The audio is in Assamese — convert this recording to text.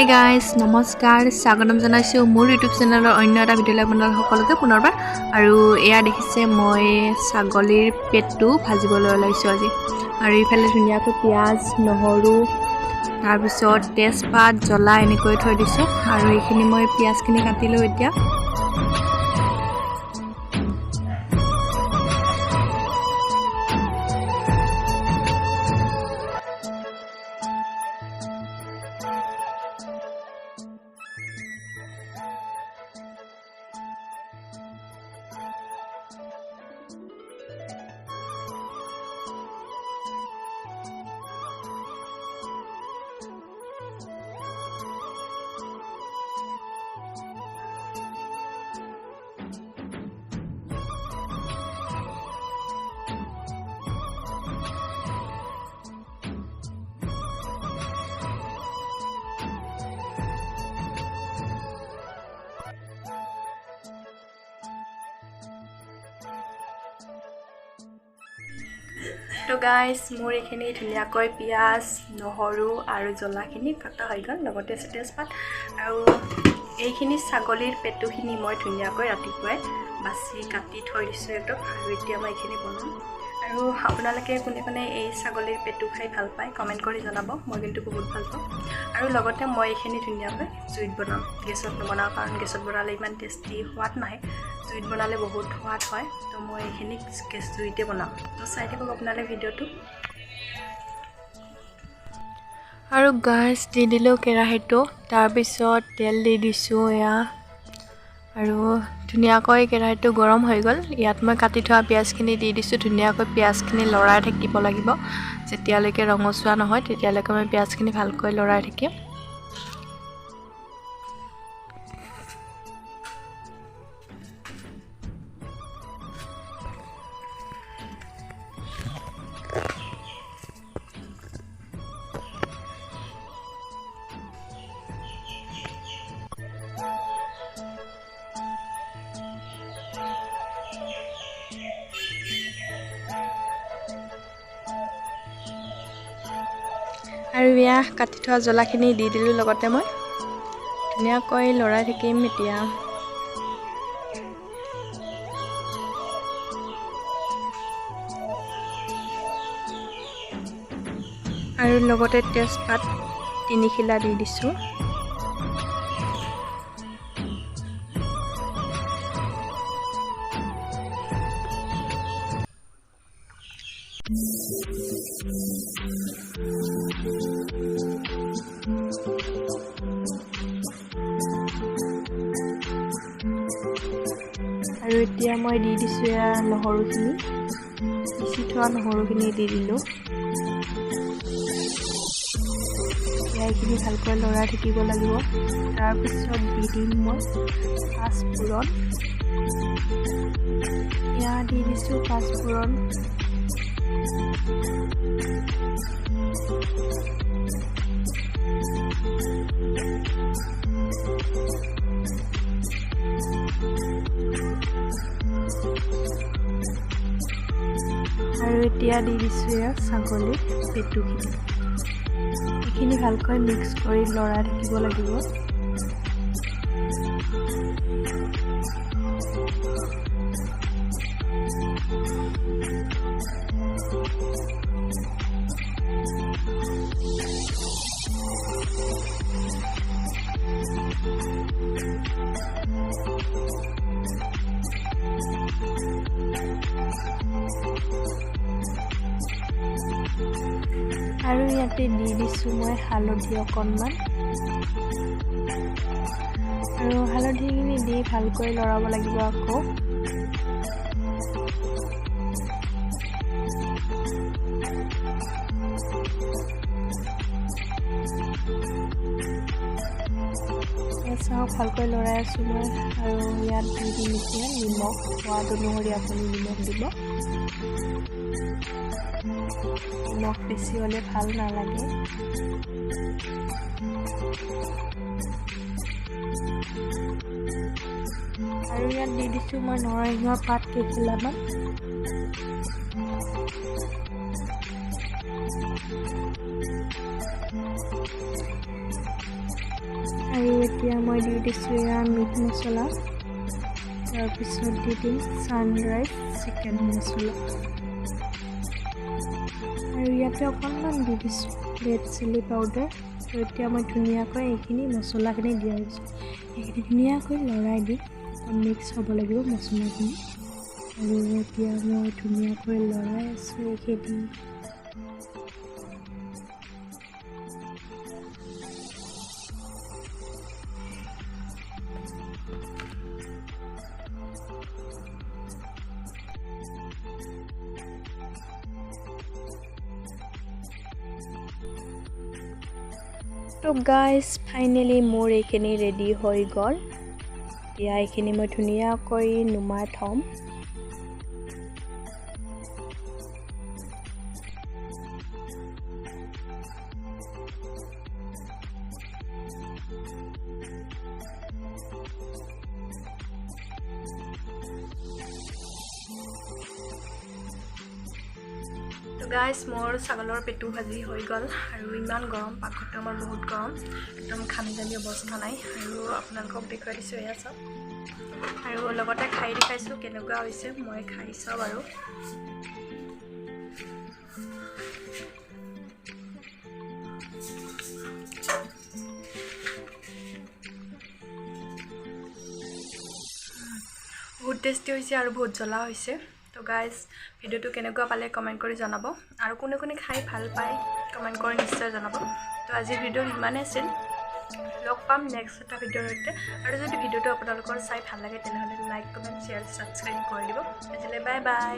হাই গাইজ, নমস্কাৰ, স্বাগতম জনাইছোঁ মোৰ ইউটিউব চেনেলৰ অন্য এটা ভিডিঅ'লৈ আপোনালোক সকলোকে পুনৰবাৰ। আৰু এয়া দেখিছে, মই ছাগলীৰ পেটটো ভাজিবলৈ ওলাইছোঁ আজি। আৰু ইফালে ধুনীয়াকৈ পিঁয়াজ, নহৰু, তাৰপিছত তেজপাত, জ্বলা এনেকৈ থৈ দিছোঁ। আৰু এইখিনি মই পিঁয়াজখিনি কাটিলোঁ এতিয়া। তো গাইজ, মোৰ এইখিনি ধুনীয়াকৈ পিঁয়াজ, নহৰু আৰু জ্বলাখিনি কটা হৈ গ'ল, লগতে আছে তেজপাত। আৰু এইখিনি ছাগলীৰ পেটুখিনি মই ধুনীয়াকৈ ৰাতিপুৱাই বাছি কাটি থৈ দিছোঁ একদম। আৰু এতিয়া মই এইখিনি বনাম। আৰু আপোনালোকে কোনে কোনে এই ছাগলীৰ পেটু খাই ভাল পায়, কমেণ্ট কৰি জনাব। মই কিন্তু বহুত ভাল পাওঁ। আৰু লগতে মই এইখিনি ধুনীয়াকৈ জুইত বনাম, গেছত নবনাওঁ, কাৰণ গেছত বনালে ইমান টেষ্টি সোৱাদ নাহে। জুইত বনালে বহুত সোৱাদ হয়। তো মই এইখিনি গেছ জুইতে বনাম। তো চাই থাকক আপোনালোকে ভিডিঅ'টো। আৰু গাছ দি দিলোঁ কেৰাহীটো, তাৰপিছত তেল দি দিছোঁ এয়া। আৰু ধুনীয়াকৈ কেৰাহীটো গৰম হৈ গ'ল। ইয়াত মই কাটি থোৱা পিঁয়াজখিনি দি দিছোঁ। ধুনীয়াকৈ পিঁয়াজখিনি লৰাই থাকিব লাগিব, যেতিয়ালৈকে ৰঙচুৱা নহয় তেতিয়ালৈকে মই পিঁয়াজখিনি ভালকৈ লৰাই থাকিম। আৰু এয়া কাটি থোৱা জ্বলাখিনি দি দিলোঁ, লগতে মই ধুনীয়াকৈ লৰাই থাকিম এতিয়া। আৰু লগতে তেজপাত তিনিখিলা দি দিছোঁ। আৰু এতিয়া মই দি দিছোঁ এয়া নহৰুখিনি, পিচি থোৱা নহৰুখিনি দি দিলোঁ। এইখিনি ভালকৈ লৰাই থাকিব লাগিব। তাৰপিছত দি দিম মই পাঁচফোৰণ। এয়া দি দিছোঁ পাঁচফোৰণ। আৰু এতিয়া দি দিছোঁ এয়া ছাগলীৰ পেটুখিনি। এইখিনি ভালকৈ মিক্স কৰি লৰাই থাকিব লাগিব। আৰু ইয়াতে দি দিছোঁ মই হালধি অকণমান। আৰু হালধিখিনি দি ভালকৈ লৰাব লাগিব আকৌ। চাওক, ভালকৈ লৰাই আছোঁ মই। আৰু ইয়াত দি দিম এতিয়া নিমখ, সোৱাদ অনুসৰি আপুনি নিমখ দিব। নিমখ বেছি হ'লে ভাল নালাগে। আৰু ইয়াত দি দিছোঁ মই নৰসিংহৰ পাত কেইখিলামান। আৰু এতিয়া মই দি দিছোঁ এয়া মিট মছলা। তাৰপিছত দি দিম ছানৰাইজ চিকেন মছলা। আৰু ইয়াতে অকণমান দি দিছোঁ ৰেড চিলি পাউডাৰ। তো এতিয়া মই ধুনীয়াকৈ এইখিনি মছলাখিনি দিয়াৰ পিছত এইখিনি ধুনীয়াকৈ লৰাই দিম। মিক্স হ'ব লাগিব মছলাখিনি। আৰু এতিয়া মই ধুনীয়াকৈ লৰাই আছোঁ এইখিনি। তো গাইজ ফাইনেলি মোৰ এইখিনি ৰেডি হৈ গ'ল। এতিয়া এইখিনি মই ধুনীয়াকৈ নুমাই থ'ম। গাইজ মোৰ ছাগলৰ পেটু ভাজি হৈ গ'ল। আৰু ইমান গৰম, পাকঘৰটো আমাৰ বহুত গৰম, একদম ঘামি জামি অৱস্থা নাই। আৰু আপোনালোকক দেখুৱাই দিছোঁ এয়া চাওক, আৰু লগতে খাই দেখাইছোঁ কেনেকুৱা হৈছে। মই খাই চাওঁ বাৰু। বহুত টেষ্টি হৈছে আৰু বহুত জ্বলা হৈছে। তো গাইজ ভিডিঅ'টো কেনেকুৱা পালে কমেণ্ট কৰি জনাব, আৰু কোনে কোনে খাই ভাল পায় কমেণ্ট কৰি নিশ্চয় জনাব। তো আজিৰ ভিডিঅ' ইমানেই আছিল, লগ পাম নেক্সট এটা ভিডিঅ'ৰ সৈতে। আৰু যদি ভিডিঅ'টো আপোনালোকৰ চাই ভাল লাগে তেনেহ'লে লাইক, কমেণ্ট, শ্বেয়াৰ, ছাবস্ক্ৰাইব কৰি দিব। আজিলৈ বাই বাই।